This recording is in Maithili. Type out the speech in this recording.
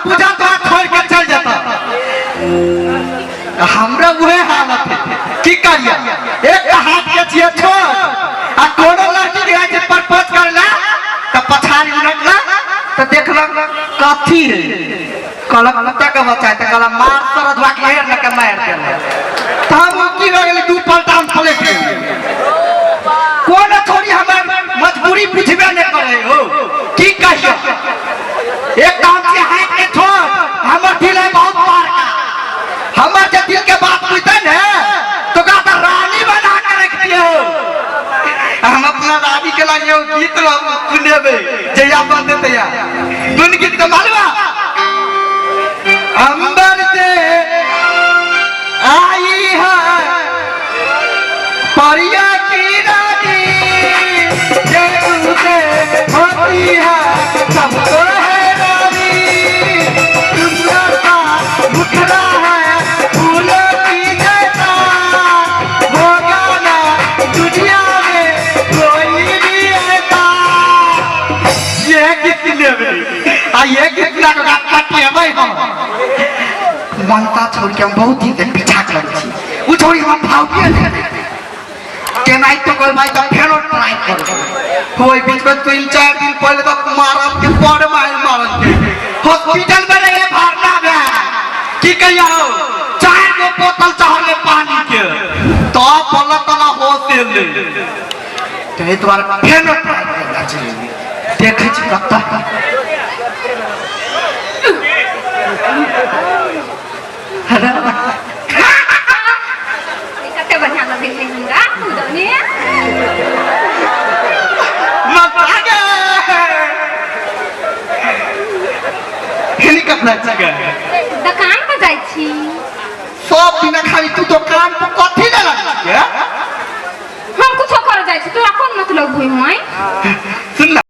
पूजा तोरा छोड़ के चल जाता। हमरा उहे हालत है, की करिया? एक तऽ हाथ के छियै छोट आ कोनो लड़की के जे प्रपोज करला तऽ पछाड़ी उलटला तऽ देखलक कथी है, कहलक कुत्ता के बच्चा, तऽ कहलक मार सरदवा के हेर लके मारि देलक। तऽ हम की भऽ गेलै, दू पलटा हम पलटि गेलियै। कोनो छोरी हमर मजबूरी बुझबे नहि करे हो, की कहियो? एक काम छै हाथ के छोड़, हमर दिल है बहुत बड़का। हमर जे दिल के बात बुझते ने तो का तो रानी बना के रख दिए हो। हम अपना रानी के लागे वो गीत सुनेबे जया बन देते या सुन गीत के मालूम अंबर से आई है परिया की रानी, से होती है सबको है रानी, सुंदर सा मुखड़ा है फूलों की जैसा, होगा ना दुनिया में कोई भी ऐसा। ये गीत लेबे आ ये गीत ला के कटिएबै हम। ममता छोड़ के हम बहुत दिन से पीछा करै छी, उ छोड़ी हम भावके नहि केनाहितो कर भाई, तऽ फेरो ट्राई करो। ओहि बीच में 3-4 दिन पहले तक मारब के बड़ मार मारल के हॉस्पिटल में रहे भरना में, की कहिया हो, 4 गो बोतल चढ़ले पानी के, तो बोला तना होश एलै। तऽ एहि दुआरे फेरो ट्राई करना चाहिए, देखै छी कतऽ। कते बढ़िया लगै छै हमरा फुलदनी। हेलीकॉप्टर जगह दुकान पर जाइ छी। सब दिना खाली तू दुकान पर कथी ले लग छियै? हम कुछो कर जाइ छी, तोरा कोन मतलब हुई? हुई सुन ना।